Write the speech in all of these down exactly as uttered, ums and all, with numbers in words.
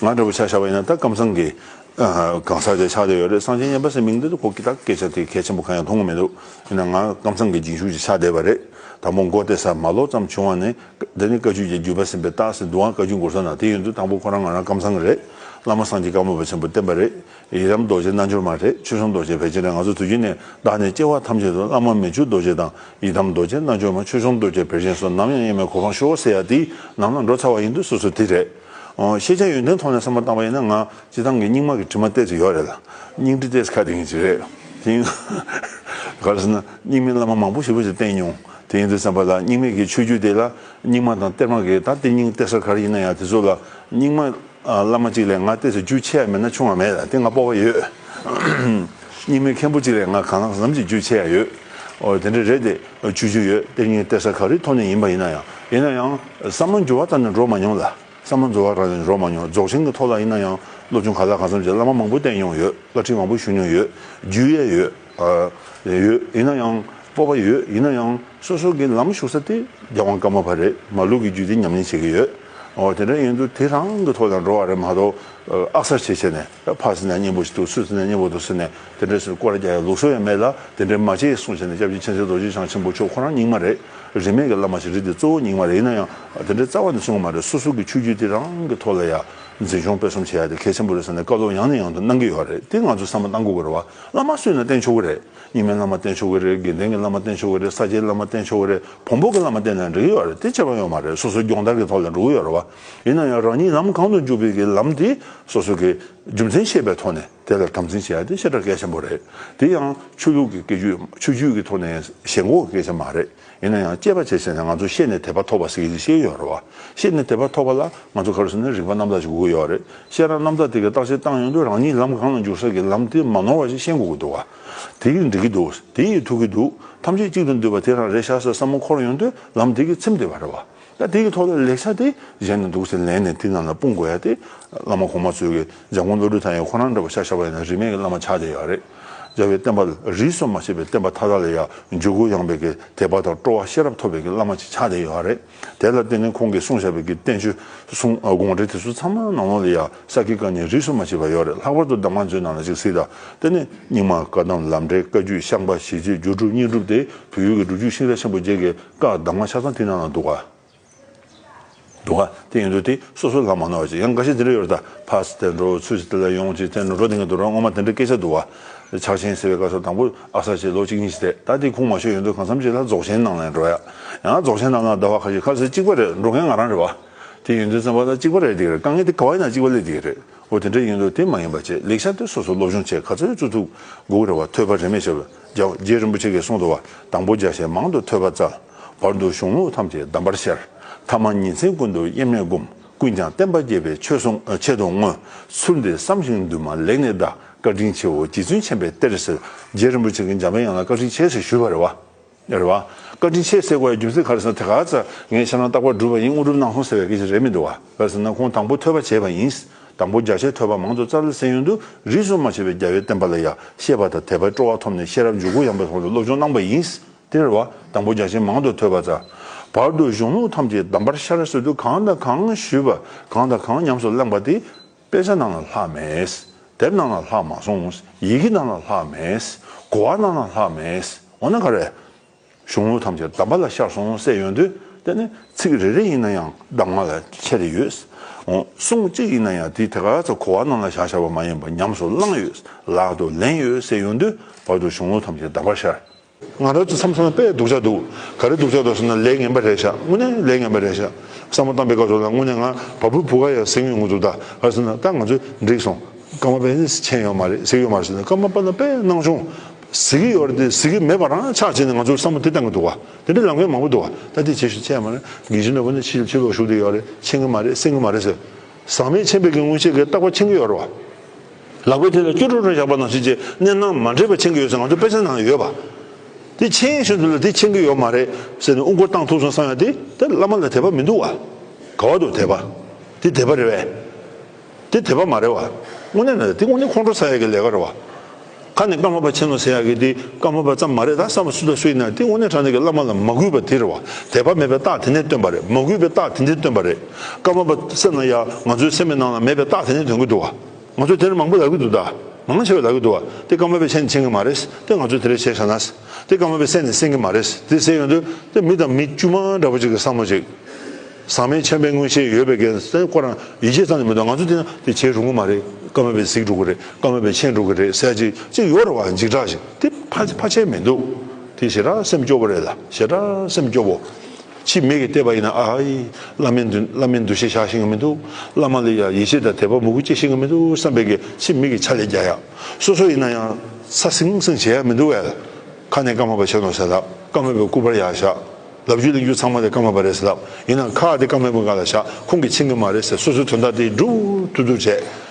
ང་འདྲ་པོ་ཆ་བཞག་པ་ཡིན་ན་ད་ཀམ་ཚང་གི་ཨ་གང་ཟག་ཅིག་ཆགས་བསྡད་ཡོད་རེད། སངས་རྒྱས་མཉན་པ་ཟེར་མིང་འདི་ཁོ་གི་ད་སྐད་ཆ་དེ་གལ་ཆེན་པོ་གང་ཡང་མཐོང་གི་མི་འདུག་ཡིན་ན་ང་ཀམ་ཚང་གི་རྗེས་འཇུག་ཅིག་ཆགས་བསྡད་པ་རེད། དང་པོ་མགོ་བཏེགས་ས་མ་ལོག་ཙམ་བྱུང་བ་ནས། དེ་ནི་བཀའ་བརྒྱུད་ཀྱི་བརྒྱུད་པ་ཟིན་པའི་རྟགས་ཟེར་འདུག་ཨང་། བཀའ་བརྒྱུད་འགོ་ས་ན་དེ་ཡིན་དུས་དང་པོ་ཁོ་རང་ང་རང་ཀམ་ཚང་གི་རེད། བླ་མ་སངས་རྒྱས་ཀརྨ་པ་ཆེན་པོ་བསྟེན་པ་རེད། ཡི་དམ་རྡོ་རྗེ་རྣལ་འབྱོར་མ་རེད། ཆོས་སྐྱོང་རྡོ་རྗེ་བེར་ཅན་རེད། ང་ཚོ་དུས་རྒྱུན་ནས་བདག་ནི་སྐྱེ་བ་ཐམས་ཅད་དུ། བླ་མ་མི་བསྐྱོད་རྡོ་རྗེ་དང་། ཡི་དམ་རྡོ་རྗེ་རྣལ་འབྱོར་མ། ཆོས་སྐྱོང་རྡོ་རྗེ་བེར་ཅན་སོགས། ནམ་ཡང་གཡེང་མེད་གོ་འཕང་ཤོག་ཟེར་ཡ་དེ་ནང་ལ་འགྲོ་ཚར་བ་ཡིན་དུས་སོ་སོ་དེ་རེད། ཨོ། ཤེས་བྱ་ཡོན་ཏན་ཐོག་ནས་བསམ་བློ་བཏང་བ་ཡིན་ན་ང་སྤྱིར་བཏང་གི་རྙིང་མ་གི་དྲི་མ་ཏོག་ཙམ་ཡོད་རེད་ལ། རྙིང་དྲི་ཏོག་ཙམ་ཁ་གཏད་མཁན་ཅིག་རེད། དེ་ཡིན། ག་རེ་ཟེར་ན་རྙིང་མའི་བླ་མ་མང་པོ་ཞེ་པོ་ཅིག་བསྟེན་མྱོང་། དེ་ཡིན་དུས་ཙམ་པ་ལ་རྙིང་མའི་གི་ཆོས་བརྒྱུད་དེ་ལ་རྙིང་མ་དང་གཏེར་མ་གི་ད་གཏེར་རྙིང་གཏེར་གསར་ག་རེ་ཡིན་ན་ཡང་དེ་ཚོ་ལ་རྙིང་མ་ཨ་བླ་མ་གཅིག་ལས་ང་ཏོག་ཙམ་རྒྱུས་ཆེ་ཡ་མེད་ན་ཆུང་བ་མེད་ལ། དེ་ང་སྤོབས་པ་ཡོད། རྙིང་མའི་མཁན་པོ་གཅིག་ལས་ང་གང་ལ་ཙམ་ཅིག་རྒྱུས་ཆེ་ཡ་ཡོད། ཨོ་དེ་འདྲ་རེད་དེ། ཆོས་བརྒྱུད་ཡོད། གཏེར་རྙིང་གཏེར་གསར་ག་རེའི་ཐོག་ནས་ཡིན་པ་ཡིན་ན་ཡང་། ཡིན་ན་ཡང་བསམ་བློ་འགྱུར་བ་བཏང་ནས་འགྲོ་མ་མྱོང་ལ། བསམ་བློ་འགྱུར་བ་བཏང་ནས་འགྲོ་མ་མྱོང་། རྫོགས་ཆེན་གྱི་ཐོག་ལ་ཡིན་ན་ཡང་སློབ་སྦྱོང་ག་ལ་གང་འཚམ་བྱས། བླ་མ་མང་པོ་བསྟེན་མྱོང་ཡོད། བླ་ཁྲིད་མང་པོ་ཞུ་མྱོང་ཡོད། རྒྱུས་ཡས་ཡོད། ཨ་ཡོད། ཡིན་ན་ཡང་སྤོབས་པ་ཡོད། ཡིན་ན་ཡང་སོ་སོ་གི་ལམ་ཞུགས་ས་དེ་རྒྱལ་དབང་ཀརྨ་པ་རེད། མ་ལུག་གི་རྒྱུད་དེ་ཉམས་ལེན་བྱེད་ཀྱི་ཡོད། འོ་དེ་འདྲ་ཡིན་དུས་དེ་རང་གི་ཐོག་ལ་འགྲོ་བ་རེད་མ་གཏོགས། ཨ་གསར་བྱེད་བྱས་ནས་ཕར་ཟེར་ན་སྙན་པོ་ཞིག་འདུག་ཚུར་ཟེར་ན་སྙན་པོ་འདུག་ཟེར་ནས་དེ་འདྲ་ཞིག་སྐོར་རྒྱག་ཡ་ལུགས་སྲོལ་ཡང་མེད་ལ། དེ་འདྲ་མ་བྱེད་གསུངས་བྱས་ནས་སྐྱབས་རྗེ་མཁྱེན་བརྩེ་རྡོ་རྗེ་འཆང་ཆེན་པོ་མཆོག་ཁོ་རང་རྙིང་མ་རེད། རིས་མེད་ཀྱི་བླ་མ་ཞིག་རེད་དེ། གཙོ་བོ་རྙིང་མ་རེད། ཡིན་ན་ཡང་དེ་འདྲ་རྩ་བ་ནས་གསུང་གི་མ་རེད། སོ་སོ་གི་ཆོས་བརྒྱུད་དེ་རང་གི་ཐོག་ལ་ཡ་འཛིན་སྐྱོང་སྤེལ་གསུམ་བྱེད་ཡ་དེ་གལ་ཆེན་པོ་རེད་ཟེར་ནས་བཀའ་སློབ་ཡང་ནས་ཡང་དུ་གནང་གི་ཡོད་རེད། དེ་ང་ཚོས་བསམ་བློ་གཏང་དགོས་ཀྱི་རེད་བ། བླ་མ་སུ་ཡིན་ན་བསྟེན་ཆོག་གི་རེད། རྙིང་མའི་བླ་མ་བསྟེན་ཆོག་གི་རེད། དགེ་ལྡན་གྱི་བླ་མ་བསྟེན་ཆོག་གི་རེད། ས་སྐྱའི་བླ་མ་བསྟེན་ཆོག་གི་རེད། བོན་པོ་གི་བླ་མ་བསྟེན་ན་འགྲིག་གི་ཡོད་རེད། དེ་ཁྱད་པར་ཡོད་མ་རེད། སོ་སོའི་སྦྱོང་བརྡར་གྱི་ཐོག་ལ་འགྲོ་གི་ཡོད་རེད་བ། ཡིན་ན་ཡང་རང་ཉིད་ལམ་གང་དུ་འཇུག་པའི་གི་ལམ་དེ་སོ་སོ་གི་རྒྱུ་མཚན་ཤེས་པའི་ཐོག་ནས་དེ་ལ་དམ་འཛིན་བྱེད་ཡ་དེ་ཞེ་དྲག་གལ་ཆེན་པོ་རེད། དེ་ཡང་ཆོས་ལུགས་ཀྱི་སྐད་ཆ། ཆོས་བརྒྱུད་ཀྱི་ཐོག་ནས་ཞེན་ཁོག་གི་སྐད་ཆ་མ་རེད། ཡིན་ན་ཡང་དཔྱད་པ་བྱས་བྱས་ནས་ང་ཚོ་ཤེས་ནས་དད་པ་ཐོབ་པ་ཟེར་གྱི་ཞིག་ཡོད་རེད་བ། ཤེས་ནས་དད་པ་ཐོབ་པ་ལ་ང་ཚོ་ག་རེ་ཟེར་ན་རིག་པ་རྣམ་དག་ཅིག་དགོས་ཀྱི་ཡོད་རེད། ཤེས་རབ་རྣམ་དག་དེ་གའི་བརྟག་དཔྱད་བཏང་ཡོང་དུས་རང་ཉིད་ལམ་གང་ལ་འཇུག་ས་གི་ལམ་དེ་མ་ནོར་བ་ཞིག་ཤེས་དགོས་ཀྱི་འདུག་བ། དེ་ཡིས་འགྲིག་གི་འདུག་དེ་ཡིས་ཐུག་གི་འདུག་ཐམས་ཅད་གཅིག་ཏུ་འདུས་པ་དེ་རང་རེད་ཤག་ཟེར་བསམ་བློ་འཁོར་ཡོང་དུས་ལམ་དེ་གིས་ཚིམ་བསྡད་པ་རེད་བ། ད་དེ་གི་ཐོག་ལ་ལེགས་ཆ་དེ་གཞན་ནས་འདུག་ཟེར་ལེན་ནས་དེ་ནང་ལ་སྤུངས་དགོས་ཡ་དེ། བླ་མ་གོང་མ་ཚོས་ཀྱི་འཇམ་མགོན་བློ་གྲོས་ཐར་ཡང་ཁོ་རང་འདྲ་པོ་ཆ་བཞག་པ་ཡིན་ན་རིས་མེད་ཀྱི་བླ་མ་ཆགས་བསྡད་ཡོད་རེད། རྒྱལ་བའི་བསྟན་པ་ལ་རིས་སུ་མ་ཆད་པའི་བསྟན་པ་མཐའ་དག་ལ་ཡང་འཇུག་སྒོ་ཡངས་པའི་གི་དད་པ་དང་སྤྲོ་བ་ཤེས་རབ་ཐོབ་པའི་གི་བླ་མ་ཅིག་ཆགས་བསྡད་ཡོད་རེད། དེ་ལ་བརྟེན་ནས་ཁོང་གིས་གསུངས་བཞག་པའི་གི་བསྟན་བཅོས་གསུང་དགོངས་འགྲེལ་དེ་ཚོ་ཚང་མ་ནང་ལོགས་ལ་ཡང་ས་དཀྱིལ་དཀའ་ཉེ་རིས་སུ་མ་ཆད་པ་ཡོད་རེད། ལྷག་པར་དུ་གདམས་ངག་མཛོད་ནང་ལ་ཅིག་གཟིགས་དང་། དེ་ནས་རྙིང་མ་བཀའ་གདམས་ལམ་འབྲས་བཀའ་བརྒྱུད་ཤངས་པ་ཞི་བྱེད་སྒྱུ་སྒྲུབ་དངོས་གྲུབ་དེ་བོད་ཡུལ་གྱི་སྒྲུབ་བརྒྱུད་ཤིང་རྟ་ཆེན་པོ་བརྒྱད་ཀྱི་བཀའ་གདམས་ངག་ཆ་ཚང་དེ་ནང་ལ་འདུག་ག་འདུག་ག་དེ་ཡིན་དུས་དེ་སོ་སོ་ལ་མ་ནོར་བ་ཅིག་ཡང་འགའ་ཤས་དེ་འདྲ་ཡོད་རེད། ད་ཕར་ཙམ་དེ་འགྲོ། ཚུར་ཙམ་དེ་ལ་ཡོང་། ཅིག་དེ་འགྲོ་འགྲོ་དེ་འགའ་འདུག་ར། སྔོན་མ་དེ་འདྲ་སྐད་ཆ་འདུག་བ། ཕྱག་ཆེན་ཟེར་བའི་སྐབས་སུ་དང་པོ་ཨ་གསར་བྱས་ལོ་གཅིག་གཉིས་ཤིག་བསྡད། ད་དེ་ཁུངས་མ་ཤོར་ཡོང་དུས་གང་འཚམ་ཅིག་ལ་རྫོགས་ཆེན་ནང་ལ་འགྲོ་ཡ། ཡང་རྫོགས་ཆེན་ནང་ལ་ཟླ་བ་ཁ་ཤས་ཁ་ཟས་གཅིག་པ་རེད། འགྲོ་མཁན་ང་རང་རེད་བ། དེ་ཡིན་དུས་ཙམ་པ་ད་གཅིག་པ་རེད། དེ་ག་རེད། དཀའ་ངལ་དེ་ག་བ་ཡིན་ན་གཅིག་པ་སླེབས་བསྡད་ཀྱི་རེད། འོ་དེ་འདྲ་ཡིན་དུས་དེ་མ་ཡིན་པ་བྱས། ལེགས་ཆ་དེ་སོ་སོ་སློབ་སྦྱོང་བྱས་ག་ཚོད་བཙུགས་ཐུབ་དགོས་ཀྱི་རེད་བ། ཐོས་པ་རིས་མེད་བྱས་པ། རྒྱལ་རྒྱལ་རིན་པོ་ཆེ་གིས་གསུངས་འདུག་བ། དང་པོ་རྒྱ་ཆེན་མང་དུ་ཐོས་པ་བཙལ། བར་དུ་གཞུང་ལུགས་ཐམས་ཅད་གདམས་པར་ཤར། ཐ་མ་ཉིན་མཚན་ཀུན་ཏུ་དབྱེར་མེད་བསྒོམ། ཀུན་ཀྱང་བསྟན་པ་རྒྱས་པའི་ཆོས་སྲུང་ཆེད་དུ་བསྔོ། ཚུལ་འདི་བསམ་ཞིང་འདུན་མ་ལེགས་གནས་བདག། བཀའ་དྲིན་ཆེའོ་རྗེ་བཙུན་མཁྱེན་པའི་གཏེར་ཟེར། རྗེ་རིན་པོ་ཆེ་གིས་འཇམ་པའི་དབྱངས་ལ་བཀའ་དྲིན་ཆེ་ཟེར་ཞུས་པ་རེད་བ། རེད་བ། བཀའ་དྲིན་ཆེ་ཟེར་དགོས་ཡ་རྒྱུ་མཚན་ག་རེ་ཟེར་ན། དེ་ག་ཚོད་ངས་ཁྱེད་རང་རྟག་པར་སྒྲུབ་པ་ཡིན། དངོས་གྲུབ་གནང་སོང་ཟེར་བའི་སྐད་ཆ་རེད་མི་འདུག་བ། ག་རེ་ཟེར་ན་ཁོང་དང་པོ་ཐོས་པ་བྱས་པ་ཡིན། དང་པོ་རྒྱ་ཆེན་ཐོས་པ་མང་དུ་བཙལ་ཟེར་ཡོང་དུས་རིས་སུ་མ་ཆད་པའི་རྒྱལ་བའི་བསྟན་པ་ལ་ཡ་ཤེས་པ་དང་དད་པའི་སྤྲོ་བ་ཐོབ་ནས་ཤེས་རབ་འཇུག་སྒོ་ཡངས་པའི་ཐོག་ནས་སློབ་སྦྱོང་གནང་པ་ཡིན། དེ་རེད་བ། དང་པོ་རྒྱ་ཆེན་མང་དུ་ཐོས་པ་བཙལ། བར་དུ་གཞུང་ལུགས་ཐམས་ཅད་གདམས་པར་ཤར་ཟེར་དུས་གང་དང་གང་ཞུས་པ། གང་དང་གང་ཉམས་སུ་བླངས་པ་དེ་དཔེ་ཆ་ནང་ལ་ལྷག་མེད། དེབ་ནང་ལ་ལྷག་མ་སོང་། ཡི་གེ་ནང་ལ་ལྷག་མེད། གོ་བ་ནང་ལ་ལྷག་མེད། འོ་ན་ག་རེ། གཞུང་ལུགས་ཐམས་ཅད་གདམས་པ་ལ་ཤར་སོང་ཟེར་ཡོང་དུས། དེ་ནི་ཚིག་རེ་རེ་ཡིན་ན་ཡང་གདམས་ངག་ལ་ཁྱད་དེ་ཡོད། འོ། གསུང་གཅིག་ཡིན་ན་ཡང་དེ་དེ་ག་ཚོད་གོ་བ་ནང་ལ་བཞག་བཞག་པ་མ་ཡིན་པར་ཉམས་སུ་བླངས་ཡོད། ལག་ཏུ་ལེན་ཡོད་ཟེར་ཡོང་དུས་བར་དུ་གཞུང་ལུགས་ཐམས་ཅད་གདམས་པར་ཤར། ང་རང་ཚོ་མཚམས་མཚམས་དཔེ་སྡུག་ཅག་འདུག་ག་རེ་སྡུག་ཅག་འདུག་ཟེར་ན་ལས་ངན་པ་རེད་ཤག་དངོས་གནས་ལས་ངན་པ་རེད་ཤག་བསམ་བློ་བཏང་པའི་སྐབས་སུ་ལ་དངོས་གནས་ང་བ་སྤུའི་བུ་ག་ཡང་ཟིང་ཡོང་གི་འདུག་ད་ག་རེ་ཟེར་ན་ད་ང་ཚོས་འགྲིག་སོང་། ཀརྨ་པས་ནི་མཁྱེན་ཡོད་མ་རེད། གཟིགས་ཡོད་མ་རེད་ཟེར་ན། ཀརྨ་པ་ལ་དཔེ་སྣང་ཆུང་། གཟིགས་ཀྱི་ཡོད་རེད་དེ། གཟིགས་ཀྱི་མེད་པ་རང་ཆགས་བྱས་ནས་ང་ཚོར་བསམ་བློ་དེ་བཏང་གི་འདུག་བ། དེ་འདྲའི་ལམ་ཁ་མང་པོ་འདུག་བ། ད་དེ་བྱེད་ཤུགས་ཆེ་ཡ་མ་རེད། དགེ་བཤེས་ནོར་བུ་ནི་ཕྱི་ཕྱི་ལོགས་བཞུགས་བསྡད་ཡོད་རེད། མཁྱེན་གྱི་མ་རེད། གསན་གྱི་མ་རེད་ཟེར། ཟག་མེད་མཁྱེན་པའི་གི་དངོས་གཞི་གིས་རྟག་པར་མཁྱེན་གྱི་ཡོད་རེད་བ། ལག་པའི་མཐིལ་ལ་སྐྱུ་རུ་རུ་བཞག་པ་ནང་བཞིན་གྱི་གནས་སྣང་མ་འདྲེས་པ་མཁྱེན་གྱི་ཡོད་ཟེར་ང་ཚོ་དཔེ་ཆ་ནང་ཡོད་པ། དེ་མཁྱེན་བཞིན་དུ་ལ་དེ་མཁྱེན་གྱི་ཡོད་མ་རེད་ཟེར་ནས་དབུ་སྐོར་བཏང་ཐུབ་སོང་བསམ་ཡ་དེ་དེ་བླ་མ་ལ་དད་པ་མི་འདུག་བ། ག་བ་འདུག་དད་པ། དེ་དད་པ་རེད་བས། དེ་དད་པ་མ་རེད་བ། དངོས་གནས་ན་དེ་དངོས་གནས་ཁོང་ཁྲོ་ཟ་ཡ་གི་ལས་ཀ་རེད་བ། ད་ནི་ཀརྨ་པ་མཁྱེན་ནོ་ཟེར་ཡག་གི་དེ་ཀརྨ་པ་ཙམ་མ་རེད། ད་བསམ་པ་སུ་དང་སུ་ཡིན་ན་དེ་དངོས་གནས་དྲང་གནས་ཀྱི་བླ་མ་ལ་མ་གུས་པ་དེ་རེད་བ། དད་པ་མེད་པའི་རྟགས་དེ་ནས་སྟོན་པ་རེད། མ་གུས་པའི་རྟགས་དེ་ནས་སྟོན་པ་རེད། ཀརྨ་པ་ཟེར་ན་ཡ་ང་ཚོའི་སེམས་པའི་ནང་ལ་མེད་པའི་རྟགས་དེ་ནས་སྟོན་གྱི་འདུག་བ། ང་ཚོ་དེ་འདྲ་མང་པོ་ལབ་ཀྱི་འདུག་ད། མང་ཆེ་བས་ལབ་ཀྱི་འདུག་བ། དེ་ཀརྨ་པས་མཁྱེན་མཁྱེན་གྱི་མ་རེད། དེ་ང་ཚོས་དེ་འདྲ་བྱས་བཞག་ན། དེ་ཀརྨ་པས་མཁྱེན་ནས་མཁྱེན་གྱི་མ་རེད། དེ་ཟེར་ཡོང་དུས་དེ་མི་དང་མི་དཀྱུས་མ་འདྲ་པོ་ཅིག་གི་བསམ་བློ་ཅིག་ཟག་མེད་མཁྱེན་པའི་མངོན་ཤེས་ཡོད་པའི་རྐྱེན་ཟེར་ཁོ་རང་ཡིད་ཆེས་རྩ་ནས་མི་འདུག་ང་ཚོ་དེ་ན་དེ་བྱེད་རུང་གི་མ་རེད། ཀརྨ་པས་གཟིགས་འགྲོ་གི་རེད། ཀརྨ་པས་མཁྱེན་འགྲོ་གི་རེད་ཟེར་ཅིག་ཅིག་ཡོད་རེད་བ། འཇིགས་སྐྲག་ཅིག་དེ་ཕ་ཕ་ཆད་མི་འདུག་དེ་ཞེ་དྲག་སེམས་སྐྱོ་བོ་རེད་ལ། ཞེ་དྲག་སེམས་སྐྱོ་བོ། ཕྱི་མིག་གིས་བལྟས་པ་ཡིན་ན། ཨ་ཨི། བླ་མའི་འདུ་བླ་མའི་འདུ་ཤེས་བཞག་ཤེས་ཀྱི་མི་འདུག་བླ་མ་ལ་ཡང་ཡིད་ཆེས་དང་དད་པ་མོས་གུས་སྐྱེ་ཤེས་ཀྱི་མི་འདུག་བསམ་པའི་གི་ཕྱི་མིག་གིས་ཕྱག་ལས་རྒྱག་ཡ། སོ་སོ་ཡིན་ན་ཡང་ཚ་སིང་སིང་བྱེད་ཡ་མི་འདུག་བས། ཁ་ནས་ཀརྨ་པ་མཁྱེན་ནོ་ཟེར་ལབ། ཀརྨ་པའི་སྐུ་པར་ཡར་བཞག་ལབ་རྒྱུ་གླེང་རྒྱུ་ཚང་མ་དེ་ཀརྨ་པ་རེད་ཟེར་ལབ། ཡིན་ནའང་ཁ་དེ་ཀརྨ་པའི་སྒང་ལ་བཞག་ཁོང་གིས་མཁྱེན་གྱི་མ་རེད་ཟེར། སོ་སོའི་དོན་དག་དེ་སྒྲུབ་ཐུབ་ཐུབ་བྱས།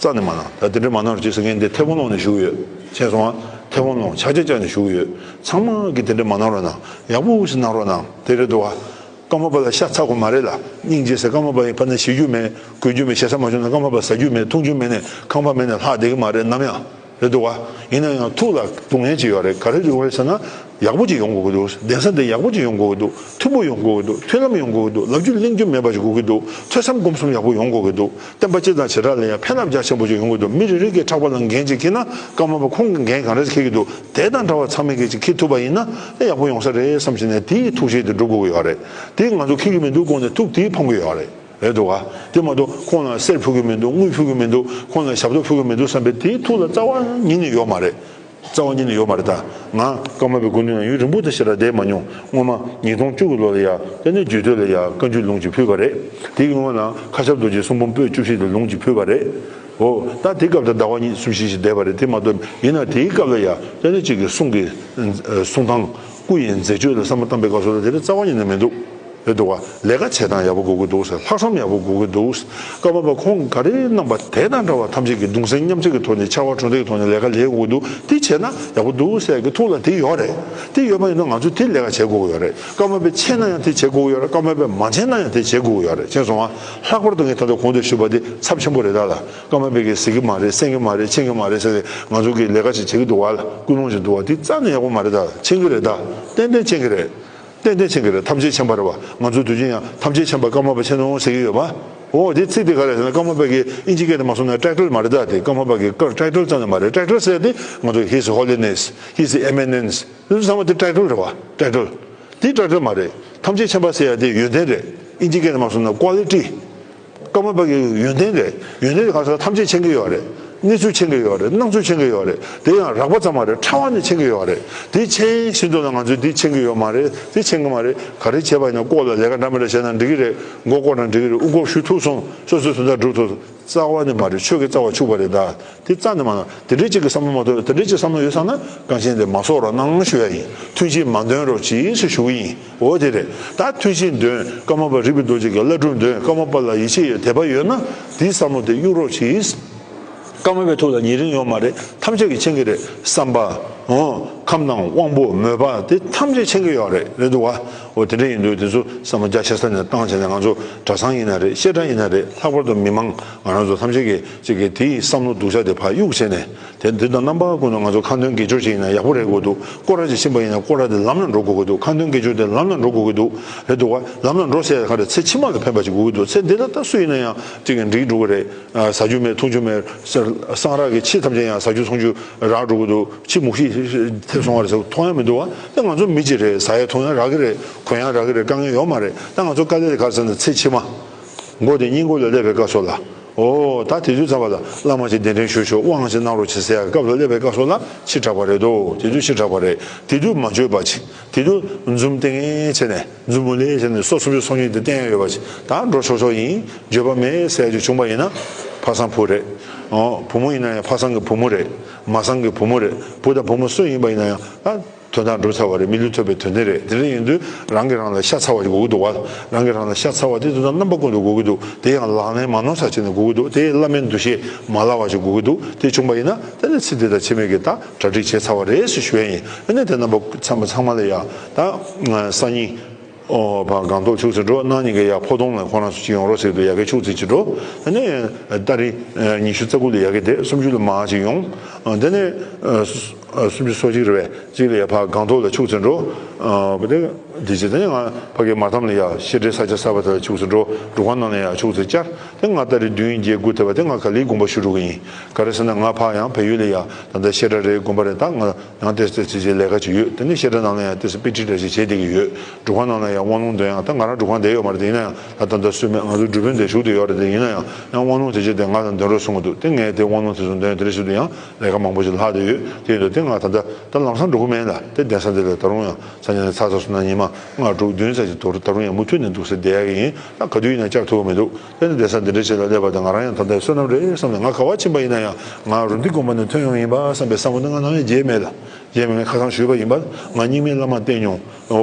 རྩ་ནས་མ་གནང་། ད་དེ་འདྲ་མ་གནང་རོགས་གྱིས་ཟེར་མཁན་དེ་ཐེ་བོང་སློང་ནས་བཞུགས་ཡོད། མཁྱེན་སོང་ང་། ཐེ་བོང་སློང་། ཆག་ཆག་ཆག་ནས་བཞུགས་ཡོད། ཚང་མ་གིས་དེ་འདྲ་མ་གནང་རོགས་གནང་། ཡག་པོ་ཞིག་གནང་རོགས་གནང་། དེ་རེད་འདུག་བ། ཀརྨ་པ་ལ་ཤ་ཚ་དགོས་མ་རེད་ལ། སྙིང་རྗེ་ཟེར། ཀརྨ་པ་ཡིན་ཕ་ན་ཤི་རྒྱུ་མེད། གོན་རྒྱུ་མེད། ཞེ་ས་མ་བྱུང་ན་ཀརྨ་པ་ཟ་རྒྱུ་མེད། འཐུང་རྒྱུ་མེད་ནས་ཁང་པ་མེད་ནས་ལྷག་བསྡད་ཀྱི་མ་རེད་ནམ་ཡང་། རེད་འདུག་བ། ཡིན་ན་ཡང་ཐུགས་ལ་སྡུག་བསྔལ་ཅིག་ཡོད་རེད། ག་རེ་ཡོང་རེད་ཟེར་ན། ཡག་པོ་ཅིག་ཡོང་དགོས་ཀྱི་འདུག་གདན་ས་འདི་ཡག་པོ་ཅིག་ཡོང་དགོས་ཀྱི་འདུག་མཐུན་པོ་ཡོང་དགོས་ཀྱི་འདུག་མཐུན་ལམ་ཡོང་དགོས་ཀྱི་འདུག་ལབ་རྒྱུ་གླེང་རྒྱུ་མེད་པ་ཅིག་དགོས་ཀྱི་འདུག་ཐོས་བསམ་སྒོམ་གསུམ་ཡག་པོ་ཡོང་དགོས་ཀྱི་འདུག་བསྟན་པ་སྤྱི་དང་བྱེ་བྲག་ལ་ཡང་ཕན་རླབས་རྒྱ་ཆེན་པོ་ཅིག་ཡོང་གི་འདུག་མི་རེ་རེ་གིས་ཕྲག་པ་ལ་འགན་ཅིག་འཁྱེར་ན། ཀརྨ་པ་ཁོང་གིས་འགན་ག་འདྲ་ཞིག་འཁྱེར་གྱི་འདུག་དེ་དང་འདྲ་བ་ཚང་མས་གིས་ཅིག་འཁྱེར་ཐུབ་པ་ཡིན་ན། ཨེ། ཡག་པོ་ཡོང་ས་རེད་བསམ་བྱས་ནས་དེའི་ཐུགས་བཞེད་དེ་སྒྲུབ་དགོས་ཀྱི་ཡོད་རེད། དེ་ང་ཚོ་འཁྱེར་གྱི་མི་འདུག་དགོངས་ནས་ཐུགས་དེའི་ཕམ་གྱི་ཡོད་རེད། རེད་འདུག་བ། དེ་མ་གཏོགས་ཁོང་ལ་གསེར་ཕུལ་གྱི་མི་འདུག་དངུལ་ཕུལ་གྱི་མི་འདུག་ཁོང་ལ་ཞབས་ཏོག་ཕུལ་གྱི་མི་འདུག་བསམ་པའི་དེའི་ཐུགས་ལ་རྩ་བ་ཉིད་ནས་ཡོད་མ་རེད། རྩ་བ་ཉིད་ནས་ཡོད་མ་རེད། ད་ང་ཀརྨ་པའི་སྐུ་མདུན་ལ་ཡུན་རིང་པོ་དེ་ཞེ་དྲག་བསྡད་མ་མྱོང་། སྔོན་མ་ཉིས་སྟོང་བཅུ་གི་ལོ་ལ་ཡ། དེ་ནས་རྒྱུད་སྟོད་ལ་ཡ་བཀའ་འགྱུར་ལུང་ཅིག་ཕུལ་བ་རེད། དེའི་སྔོན་ལ་ཁ་ཞབས་རྡོ་རྗེ་གསུང་འབུམ་པོད་བཅུ་བཞི་དེ་ལུང་ཅིག་ཕུལ་བ་རེད། འོ། ད་དེ་སྐབས་དུ་ཟླ་བ་གཉིས་གསུམ་བཞི་ཞིག་བསྡད་པ་རེད། དེ་མ་གཏོགས་ཡིན་ན་དེའི་སྐབས་ལ་ཡ། དེ་ནས་གཅིག་གི་གསུང་གི་གསུང་སྟངས། སྐུ་ཡི་མཛད་སྤྱོད་ལ་བསམ་བློ་བཏང་པའི་སྐབས་སུ་ལ་དེ་རིགས་རྩ་བ་ཉིད་ནས་མི་འདུག་རེད་འདུག་བ། ལས་ཀ་བྱེད་སྟངས་ཡག་པོ་དགོས་ཀྱི་འདུག་ཟེར། ལྷག་བསམ་ཡག་པོ་དགོས་ཀྱི་འདུག་ཀརྨ་པ་ཁོང་ག་རེ་གནང་པ་དེ་དང་འདྲ་བ་ཐམས་ཅད་ཀྱིས་གདུང་སེམས་མཉམ་སྐྱེད་ཀྱི་ཐོག་ནས། ཕྱར་བ་གྲུ་འདེགས་ཀྱི་ཐོག་ནས་ལས་ཀ་ལས་དགོས་ཀྱི་འདུག་དེ་བྱས་ན་ཡག་པོ་འདུག་ཟེར་གྱི་ཐུགས་ལ་དེ་ཡོད་རེད། དེ་ཡོད་པ་ཡིན་ན་ང་ཚོས་དེ་ལས་ཀ་བྱེད་དགོས་ཀྱི་ཡོད་རེད། ཀརྨ་པས་མཁྱེན་ན་ཡང་དེ་བྱེད་དགོས་ཀྱི་ཡོད་རེད། ཀརྨ་པས་མ་མཁྱེན་ན་ཡང་དེ་བྱེད་དགོས་ཀྱི་ཡོད་རེད། མཁྱེན་སོང་ང་། ལྷག་པར་དུ་ངས་ད་ལྟ་གོང་དུ་ཞུས་པ་དེ་ཚབས་ཆེན་པོ་རེད། ད་ལ་ཀརྨ་པས་གིས་གཟིགས་ཀྱི་མ་རེད། གསན་གྱི་མ་རེད། མཁྱེན་གྱི་མ་རེད་ཟེར་ཏེ་ང་ཚོ་གིས་ལས་ཀ་ཞིག་བྱེད་ཀྱི་འདུག་བ་ལ། ཀུན་སློང་ཞིག་འདུག་བ། དེ་རྩ་ནས་ཡག་པོ་མ་རེད། ད་མཁྱེན་གྱི་རེད། ད་ཏན་ཏན་མཁྱེན་གྱི་རེད། ཏན་ཏན་མཁྱེན་གྱི་རེད། ཐམས་ཅད་མཁྱེན་པ་རེད་བ། ང་ཚོ་དུས་རྒྱུན་ཡང་ཐམས་ཅད་མཁྱེན་པ་ཀརྨ་པ་མཁྱེན་ནོ་ཟེར་གྱི་ཡོད་པ། འོ། དེ་ཚིག་དེ་ག་རེ་ཟེར་ན། ཀརྨ་པ་གི་ཨིན་ཇི་སྐད་དུ་མ་སོང་ན་ཊའི་ཊལ་མ་རེད། ད་དེ་ཀརྨ་པ་གི་ཀར་ཊའི་ཊལ་ཙམ་ནས་མ་རེད། ཊའི་ཊལ་ཟེར་དེ་ང་ཚོ་His Holiness, His Eminence དེ་ཚོ་ཚང་མ་དེ་ཊའི་ཊལ་རེད་བ། ཊའི་ཊལ། དེ་ཊའི་ཊལ་མ་རེད། ཐམས་ཅད་མཁྱེན་པ་ཟེར་ཡ་དེ་ཡོན་ཏན་རེད། ཨིན་ཇི་སྐད་ནས་མ་སོང་ན་ཀོ་ལི་ཊི། ཀརྨ་པ་གི་ཡོན་ཏན་རེད། ཡོན་ཏན་དེ་ག་ས་ཐམས་ཅད་མཁྱེན་གྱི་ཡོད་རེད། གནས་ཚུལ་མཁྱེན་གྱི་ཡོད་རེད། སྣང་ཚུལ་མཁྱེན་གྱི་ཡོད་རེད། དེ་ཡང་རགས་པ་ཙམ་མ་རེད། ཕྲ་བ་ནས་མཁྱེན་གྱི་ཡོད་རེད། དེ་མཁྱེན་བཞིན་དུ་ལ་ང་ཚོས་དེ་མཁྱེན་གྱི་ཡོད་མ་རེད། དེ་མཁྱེན་གྱི་མ་རེད། ག་རེ་བྱས་པ་ཡིན་ན། ལྐོག་ལ་ལས་ཀ་འདྲ་མི་འདྲ་བྱས་ན་འགྲིག་གི་རེད། མགོ་སྐོར་ན་འགྲིག་གི་རེད། དབུ་སྐོར་ཞུ་ཐུབ་སོང་། སོ་སོའི་དོན་དག་སྒྲུབ་ཐུབ། རྩ་བ་ནས་མ་རེད། ཆོས་ཀྱི་རྩ་བ་འཕྱུགས་པ་རེད། ད་དེ་རྩ་ནས་མ་གནང་། དེ་འདྲའི་གཅིག་གི་བསམ་བློ་མ་གཏོགས། དེ་འདྲའི་གཅིག་བསམ་བློ་ཡོད་ཙང་ན་རྐང་ཆེན་དེ་མ་གསོག་རོགས་གནང་ཞུ་ཡ་ཡིན། ཐུན་བཞིན་མ་འདོན་རོགས་གྱིས་ཞུ་གི་ཡིན། འོ་དེ་རེད། ད་ཐུན་བཞིན་འདོན། ཀརྨ་པ་རིག་པའི་རྡོ་རྗེ་གི་བླ་སྒྲུབ་འདོན། ཀརྨ་པ་ལ་ཡིད་ཆེས་ཡོད། དད་པ་ཡོད་ན་དེའི་བསམ་བློ་དེ་གཡུག་རོགས་གྱིས། ཀརྨ་པའི་ཐུགས་ལ་ཉེ་རིང་ཡོད་མ་རེད། ཐམས་ཅད་ཀྱིས་མཁྱེན་གྱི་རེད། བསམ་པ། འོ། ཁམས་དང་དབང་པོ། མོས་པ། དེ་ཐམས་ཅད་མཁྱེན་གྱི་ཡོད་རེད། རེད་འདུག་བ། འོ། དེ་འདྲ་ཡིན་དུས་དེ་ཚོ་བསམ་བློ་རྒྱ་ཆེ་ས་ནས་བཏང་བྱས་ནས། ང་ཚོ་གྲྭ་ཚང་ཡིན་ན་རེད། བཤད་གྲྭ་ཡིན་ན་རེད། ལྷག་པར་དུ་མི་མང་ང་རང་ཚོ་ཐམས་ཅད་ཀྱིས་ཅིག་གིས་དེའི་བསམ་བློ་སྡུག་ཅག་དེ་ཕར་གཡུག་བྱས་ནས། དེ་འདི་དང་རྣམ་པ་ཀུན་ཏུ་ང་ཚོ་ཁ་འདོན་དགེ་སྦྱོར་ཞིག་ཡིན་ན་ཡག་པོ་རེད་དགོས་འདུག་སྐོར་ར་ཅིག་ཕྱིན་པ་ཡིན་ན་སྐོར་ར་དེ་ལམ་ལ་འགྲོ་དགོས་ཀྱི་འདུག་ཁ་འདོན་དགེ་སྦྱོར་དེ་ལམ་ལ་འགྲོ་དགོས་ཀྱི་འདུག་རེད་འདུག་བ། ལམ་ལ་འགྲོ་ཟེར་ཡ་ག་རེ། ཚེ་ཕྱི་མ་ལ་ཕན་པ་ཞིག་དགོས་ཀྱི་འདུག་ཚེ་འདི་ལ་ད་སུ་ཡིན་ན་ཡང་ཅིག་གིས་འགྲིག་འགྲོ་གི་རེད། ཨ། ཟ་རྒྱུ་མེད། འཐུང་རྒྱུ་མེད། ས་སངས་རྒྱས་ཀྱི་ཁྱི་ཐམས་ཅད་ཡང་ཟ་རྒྱུ་འཐུང་རྒྱུ་རག་འགྲོ་གི་འདུག་ཁྱི་མུག་ཤི་ཐེབས་སོང་བ་རེད་ཟེར་མཐོང་ཡ་མི་འདུག་བ། ད་ང་ཚོ་མི་གཅིག་རེད། ཟ་ཡ་འཐུང་ཡ་རག་གི་རེད། གོན་ཡ་རག་གི་རེད། དཀའ་ངལ་ཡོད་མ་རེད། ད་ང་ཚོ་དཀའ་ལས་དེ་ག་རེ་ཟེར་ན། ཚེ་ཕྱི་མ། མགོ་དེ་སྙིང་མགོ་ལ་སླེབས་པའི་སྐབས་སུ་ལ། འོ། ད་དེ་དུས་ཙམ་པ་ལ་བླ་མ་ཅིག་གདན་འདྲེན་ཞུ་ཤོག་དབང་ཅིག་གནང་རོགས་བྱེད་ཟེར་ཡ་སྐབས་ལ་སླེབས་པའི་སྐབས་སུ་ལ་ཕྱི་དྲགས་པ་རེད་དོ། དེ་དུས་ཕྱི་དྲགས་པ་རེད། དེ་དུས་མ་འཇོན་པ་ཅིག་དེ་དུས་འཛུམ་ཏིང་ངེ་བྱས་ནས། འཛུམ་བུ་ལེ་བྱས་ནས་སོ་སོ་སོ་སོ་ཉིད་དེ་བསྟན་ཡ་ཡོད་པ་ཞིག་ད་འགྲོ་ཆོག་ཆོག་ཡིན། འགྱོད་པ་མེད་ཟེར་ཡ་ཅིག་བྱུང་པ་ཡིན་ན། ཕ་བཟང་བུ་རེད། འོ། བུ་མོ་ཡིན་ན་ཡང་ཕ་བཟང་གི་བུ་མོ་རེད། མ་བཟང་གི་བུ་མོ་རེད། བུ་དང་བུ་མོ་སུ་ཡིན་པ་ཡིན་ན་ཡང་། ད་དོན་དག་འགྲུབ་ཚར་བ་རེད། མི་ལུས་ཐོབ་པའི་དོན་དེ་རེད། དེ་འདྲ་ཡིན་དུས་རང་གིས་རང་ལ་ཤ་ཚ་བ་ཞིག་དགོས་ཀྱི་འདུག་བ། རང་གིས་རང་ལ་ཤ་ཚ་བ་དེ་དོན་དག་རྣམ་པ་ཀུན་ཏུ་དགོས་ཀྱི་འདུག་དེ་ཡང་ལག་ལེན་མ་ནོར་ས་བྱས་ནས་དགོས་ཀྱི་འདུག་དེ་བླ་མའི་འདུ་ཤེས་མ་བརླག་པ་ཞིག་དགོས་ཀྱི་འདུག་དེ་བྱུང་པ་ཡིན་ན་དེ་ནས་ཚེ་འདི་དང་ཕྱི་མའི་གི་ད་གྲ་སྒྲིག་བྱས་ཚར་བ་རེད་ཟེར་ཞུ་ཡ་ཡིན། ཨ་ནི་དེ་རྣམ་པ་ཚང་མ་ཚང་མ་ལ་ཡ། ད་སང་ཉིན། ཨོ་ཕ་སྒང་ཏོག་ཕྱུགས་ཚོད་འགྲོ་གནངས་ཉིན་གི་ཡ་ཕོ་དོང་ལ་ཁོ་རང་ཚོ་ཅིག་ཡོང་རོགས་ཟེར་དུས་ཡ་གི་ཕྱུགས་ཚོད་ཅིག་འགྲོ། དེ་ནས་ཏ་རིག་ཉི་ཤུ་རྩ་དགུ་ལ་ཡ་གི་དེ་སུམ་ཅུ་ལ་མ་ཅིག་ཡོང་། དེ་ནས་སུམ་ཅུ་སོ་གཅིག་རེད་པས་གཅིག་ལ་ཡ་ཕ་སྒང་ཏོག་ལ་ཕྱུགས་ཚོད་འགྲོ། དེ་དེ་རྗེས་དེ་ནས་ང་ཕ་གི་མ་ཐམ་ལ་ཡ་བཤད་གྲྭའི་ས་ཆ་གསར་པ་དེ་ལ་ཕྱུགས་ཚོད་འགྲོ། འབྲུག་ཁང་ནང་ལ་ཡ་ཕྱུགས་ཚོད་བཅར། དེ་ང་ཏ་རིག་བདུན་བརྒྱད་དགུ་ཐེ་བ་དེ་ང་ག་ལིའི་དགོན་པ་ཞུ་འགྲོ་གི་ཡིན། ག་རེ་ཟེར་ན་ང་ཕ་ཡང་བལ་ཡུལ་ལ་ཡ་ད་ལྟ་བཤད་གྲྭ་རེད་དགོན་པ་རེད། ད་ང་ཡང་ཏེ་ཏེ་ཅི་ཅི་ལས་ཀ་ཅིག་ཡོད། དེ་ནས་བཤད་གྲྭ་ནང་ལ་ཡང་ཏེ་སི་པི་ཊི་འདྲ་ཞིག་བྱེད་བསྡད་ཀྱི་ཡོད། འབྲུག་ཁང་ནང་ལ་ཡང་དབང་ལུང་འདོན་ཡང་ད་ང་རང་འབྲུག་ཁང་བསྡད་ཡོད་མ་རེད། དེ་ཡིན་ན་ཡང་ད་ད་ལྟ་སུས་མེད། ང་ཚོ་འབྲུག་དཔོན་དེ་བཞུགས་བསྡད་ཡོད་རེད། དེ་ཡིན་ན་ཡང་ཡང་དབང་ལུང་དེ་ཅི་དེ་ང་དང་འདོན་རོགས་གསུང་གི་འདུག་དེ་ངས་དེ་དབང་ལུང་དེ་ཚོ་འདོན་དེ་རེ་ཞུ་དུས་ཡང་ལས་ཀ་མང་པོ་ཞིག་ལྷག་བསྡད་ཡོད། དེ་ཡིན་དུས་དེ་ང་ད་ལྟ་ད་ལམ་སང་འགྲོ་གི་མེད་ལ། དེ་གདན་ས་འདི་ལ་ད་རུང་ཡང་ས་ཉིན་ཚ་ཚ་སོང་ན་ཉི་མ་ལྔ་དྲུག་བདུན་ཙམ་ཞིག་འདུག་ད་རུང་ཡང་མུ་མཐུད་ནས་འདུག་ཟེར་བསྡད་ཡག་གི་ཡིན། ད་ག་དུས་ཡིན་ན་བཅར་ཐུབ་ཀྱི་མི་འདུག་དེ་ནི་གདན་ས་འདི་འདྲ་ཞིག་ལ་སླེབས་པ་དང་ང་རང་ཡང་ད་ལྟ་བསོད་ནམས་རེད་བསམ་ནས། ང་ག་བ་ཕྱིན་པ་ཡིན་ན་ཡང་ང་རུ་འདི་དགོན་པ་ནས་ཐོན་ཡོང་ཡིན་པ་བསམ་པའི་བསམ་བློ་ནི་ང་ནམ་ཡང་བརྗེད་མེད་ལ། རྗེས་མ་ངས་ཁ་སང་ཞུས་པ་ཡིན་པ། ང་རྙིང་མའི་བླ་མ་བསྟེན་མྱོང་། འོ།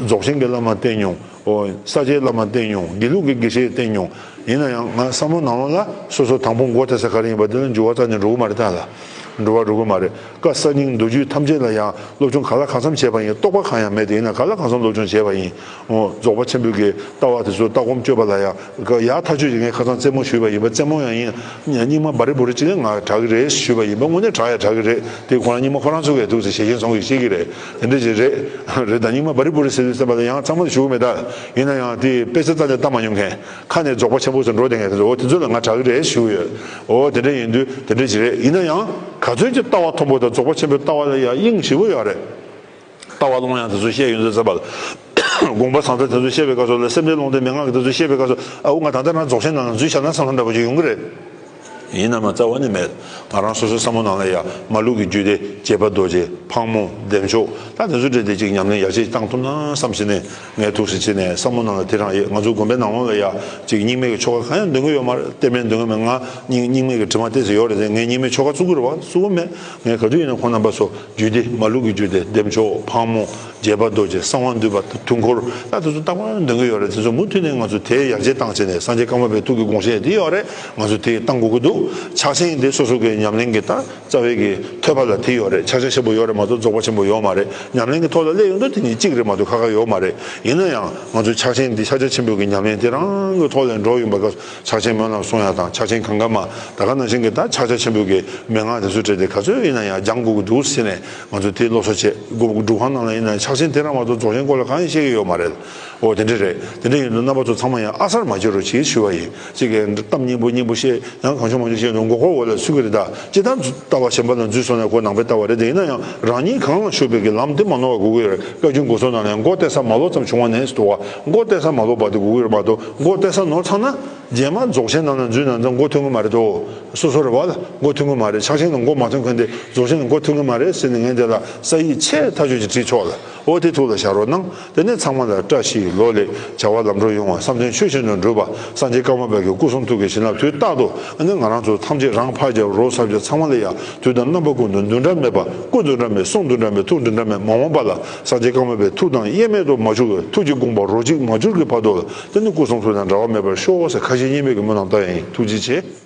རྫོགས་ཆེན་གྱི་བླ་མ་བསྟེན་མྱོང་། འོ། ས་སྐྱའི་བླ་མ་བསྟེན་མྱོང་། དགེ་ལུགས་ཀྱི་དགེ་བཤེས་བསྟེན་མྱོང་། ཡིན་ན་ཡང་ང་བསམ་བློ་ནང་ལོགས་ལ་སོ་སོ་དང་པོ་མགོ་ཐེག་ས་ག་རེ་ཡིན་པ་དེ་ལ་འགྱུར་བ་རྩ་ནས་འགྲོ་གི་མ་རེད། ད་ལ་འགྲོ་བ་འགྲོ་གི་མ་རེད། བཀའ་གསར་རྙིང་མདོ་རྒྱུད་ཐམས་ཅད་ལ་ཡང་སློབ་སྦྱོང་ག་ལ་གང་འཚམ་བྱས་པ་ཡིན། རྟོགས་པ་གང་ཡང་མེད་དེ་ཡིན་ན་ག་ལ་གང་འཚམ་སློབ་སྦྱོང་བྱས་པ་ཡིན། འོ། རྫོགས་པ་ཆེན་པོའི་གི་ལྟ་བ་དེ་ཚོ་ལྟ་སྒོམ་སྤྱོད་པ་ལ་ཡང་ཡག་ཐག་ཆོད་ཅིག་ངས་ཁ་སང་རྩེད་མོ་ཞུས་པ་ཡིན་པ། རྩེད་མོ་ཡང་ཡིན། རྙིང་མ་བ་རི་བུ་རི་ཅིག་ལ་ང་དྲག་གི་རེད་ཞུས་པ་ཡིན་པ། དངོས་གནས་དྲག་ཡང་དྲག་གི་རེད། དེ་ཁོ་རང་རྙིང་མ་ཁོ་རང་ཚོ་གིས་འདུག་ཟེར་ཞེ་ཞེན་སོང་གི་ཤེས་ཀྱི་རེད། དེ་འདྲ་ཅིག་རེད། རེད། ད་རྙིང་མ་བ་རི་བུ་རི་ཟེར་དུས་ཙམ་པ་ལ་ཡང་ཚང་མ་ལ་ཞུ་གི་མེད་ད། ཡིན་ན་ཡང་དེ་དཔེ་ཆ་རྩ་ནས་ལྟ་མ་མྱོང་མཁན། ཁ་ནས་རྫོགས་པ་ཆེན་པོ་ཟེར་འགྲོ་བསྡད་མཁན་དེ་ཚོ། འོ། དེ་ཚོ་ལ་ང་དྲག་གི་རེད་ཞུ་གི་ཡོད། འོ། དེ་འདྲ་ཡིན་དུས་དེ་འདྲ་ཅིག་རེད། ཡིན་ན་ཡང་ག་ཚོད་ཅིག་ལྟ་བ་མཐོན་པོ་དང་རྫོགས་པ་ཆེན་པོའི་ལྟ་བ་ལ་ཡང་དབྱིངས་ཞེ་པོ་ཡོད་རེད། ལྟ་བ་ཀློང་ཡངས་དེ་ཚོ་བཤད་ཡོང་དུས་ཙམ་པ་ལ། དགོངས་པ་བཟང་ཐལ་དེ་ཚོ་བཤད་པའི་སྐབས་སུ་ལ། སེམས་ལྡན་ཀློང་རྡོལ་མན་ངག་གི་དེ་ཚོ་བཤད་པའི་སྐབས་སུ། ཨ་འུ་ང་ད་ལྟ་རང་རྫོགས་ཆེན་ནང་ལ་འཛུལ་བཞག་ན་བསམ་བསམ་འདྲ་པོ་ཅིག་ཡོང་གི་རེད། ཡིན་ན་མ་རྩ་བ་ནས་མེད། ང་རང་སོ་སོའི་བསམ་བློ་ནང་ལ་ཡ་མ་ལུག་གི་རྒྱུད་སྡེ། རྗེ་དཔལ་རྡོ་རྗེ། ཕག་མོ། བདེ་མཆོག་ད་དེ་ཚོ་འདྲ་དེ་ཅིག་ཉམས་ལེན་ཡར་རྒྱས་བཏང་ཐུབ་ན་བསམ་བྱས་ནས། ངས་ཐུགས་སུ་ཆེ་ནས་བསམ་བློ་ནང་ལ་དེ་རང་ཡོད། ང་ཚོ་དགོན་པའི་ནང་ལོགས་ལ་ཡ་ཅིག་རྙིང་མའི་གི་ཆོ་ག་གང་ཡང་འདོན་གི་ཡོད་མ་རེད། གཏེར་མའི་འདོན་གི་མེད། ང་རྙིང་རྙིང་མའི་གི་དྲི་མ་ཏོག་ཙམ་ཡོད་རེད་དེ། ངས་རྙིང་མའི་ཆོ་ག་བཙུགས་གི་རེད་པ། བཙུགས་གི་མེད། ངས་ག་དུས་ཡིན་ན་ཁོང་རྣམ་པ་ཚོ་རྒྱུད་སྡེ། མ་ལུག་གི་རྒྱུད་སྡེ། བདེ་མཆོག་ཕག་མོ། རྗེ་དཔལ་རྡོ་རྗེ། གསང་བ་འདུས་པ། དུས་འཁོར། ད་དེ་ཚོ་རྟག་པར་འདོན་གི་ཡོད་རེད། དེ་ཚོ་མུ་མཐུད་ནས་ང་ཚོ་དེ་ཡར་རྒྱས་བཏང་བྱས་ནས། སངས་རྒྱས་ཀརྨ་པའི་ཐུགས་ཀྱི་དགོངས་བཞེད་དེ་ཡོད་རེད། ང་ཚོ་དེ་བཏང་དགོས་ཀྱི་འདུག་ཕྱག་ཆེན་དེ་སོ་སོ་གི་ཉམས་ལེན་གྱི་ད་རྩ་བའི་གི་ཐོད་པ་ལ་དེ་ཡོད་རེད། ཕྱག་ཆེན་ཆེན་པོ་ཡོད་རེད་མ་གཏོགས་རྫོགས་པ་ཆེན་པོ་ཡོད་མ་རེད། ཉམས་ལེན་གྱི་ཐོག་ལ་སླེབས་ཡོང་དུས་དེ་གཉིས་གཅིག་རེད་མ་གཏོགས་ཁ་ཁ་ཡོད་མ་རེད། ཡིན་ན་ཡང་ང་ཚོ་ཕྱག་ཆེན་འདི་ཕྱག་རྒྱ་ཆེན་པོའི་གི་ཉམས་ལེན་དེ་རང་གི་ཐོག་ལ་འགྲོ་ཡོང་བ་སྐབས་སུ། ཕྱག་ཆེན་སྨོན་ལམ་གསུང་ཡ་དང་། ཕྱག་ཆེན་གང་ག་མ། ད་ག་ནང་བཞིན་གྱི་ད་ཕྱག་རྒྱ་ཆེན་པོའི་གི་མན་ངག་དེ་ཚོ་བྲིས་ཏེ་ག་ཚོད་ཡིན་ན་ཡང་སྦྱང་དགོས་ཀྱི་འདུག་ཟེར་ནས་ང་ཚོ་དེ་སློབ་གསོ་བྱས། སྒོ་སྒྲུབ་ཁང་ནང་ལ་ཡིན་ན་ཕྱག་ཆེན་དེ་རང་མ་གཏོགས་རྫོགས་ཆེན་སྐོར་ལ་གང་ཡང་བཤད་ཀྱི་ཡོད་མ་རེད། འོ། དེ་འདྲ་རེད། དེ་འདྲ་ཡིན་དུས་རྣམ་པ་ཚོ་ཚང་མ་ཡང་ཨ་གསར་མ་བྱེད་རོགས་གྱིས་ཞུ་བ་ཡིན། གཅིག་གིས་གཏམ་སྙན་པོ་སྙན་པོ་བཤད། ཡང་གང་བྱུང་མང་བྱུང་བཤད་ནས་མགོ་འཁོར་འོག་ལ་ཚུད་ཀྱི་རེད་ད། སྤྱིར་བཏང་ལྟ་བ་གཞན་པ་ལ་འཛུལ་སོང་ན་ཁོ་ནང་པའི་ལྟ་བ་རེད་དེ། ཡིན་ན་ཡང་རང་ཉིད་གང་ལ་ཞུགས་པའི་གི་ལམ་དེ་མ་ནོར་བ་དགོས་ཀྱི་ཡོད་རེད། བཀའ་བརྒྱུད་སྒོ་གསུམ་ནང་ལ་ཡང་མགོ་གཏད་ས་མ་ལོག་ཙམ་བྱུང་བ་ནས་ཟེར་འདུག་བ། མགོ་གཏད་ས་མ་ལོག་པ་དེ་དགོས་ཀྱི་རེད་མ་གཏོགས། མགོ་གཏད་ས་ནོར་ཚར་ན་རྗེས་མ་རྫོགས་ཆེན་ནང་ལ་འཛུལ་ན་ཙང་མགོ་ཐོན་གྱི་མ་རེད་དོ། སོ་སོ་རེད་བ་ལ་མགོ་ཐོན་གྱི་མ་རེད། ཕྱག་ཆེན་ལ་མགོ་མ་ཐོན་མཁན་དེ་རྫོགས་ཆེན་ལ་མགོ་ཐོན་གྱི་མ་རེད་ཟེར་ནས་ངས་དེ་ལ་ས་ཡིག་ཆེས་ཐག་ཆོད་ཅིག་བྲིས་ཆོག་ལ། འོ། དེ་ཐུགས་ལ་བཞག་རོགས་གནང་། དེ་ནས་ཚང་མ་ལ་བཀྲ་ཤིས་ལོ་ལེགས། བྱ་བ་ལམ་འགྲོ་ཡོང་བ། བསམ་དོན་ཆོས་བཞིན་དུ་འགྲུབ་པ། སངས་རྒྱས་ཀརྨ་པའི་གི་སྐུ་གསུང་ཐུགས་ཀྱི་བྱིན་རླབས་དུས་རྟག་ཏུ་ཨ་ནི་ང་རང་ཚོ་ཐམས་ཅད་རང་ཕར་རྒྱབ་རོགས་ཚུར་རྒྱབ་ཚང་མ་ལ་ཡང་དུས་དང་རྣམ་པ་ཀུན་ཏུ་འདུ་འབྲལ་མེད་པ། སྐུ་འདུ་འབྲལ་མེད། གསུང་འདུ་འབྲལ་མེད། ཐུགས་འདུ་འབྲལ་མེད། མ་འོངས་པ་ལ་སངས་རྒྱས་ཀརྨ་པའི་ཐུགས་དང་དབྱེར་མེད་དུ་མ་འགྱུར་བའི་ཐུགས་ཀྱི་དགོངས་པ་རོ་གཅིག་མ་གྱུར་གྱི་བར་དུ་ལ་དེ་ནི་སྐུ་གསུང་ཐུགས་དང་འབྲལ་བ་མེད་པར་ཤོག་ཟེར་ཁ་ཞེ་གཉིས་མེད་ཀྱི་སྨོན་ལམ་བཏབ་ཡ་ཡིན། ཐུགས་རྗེ་ཆེ།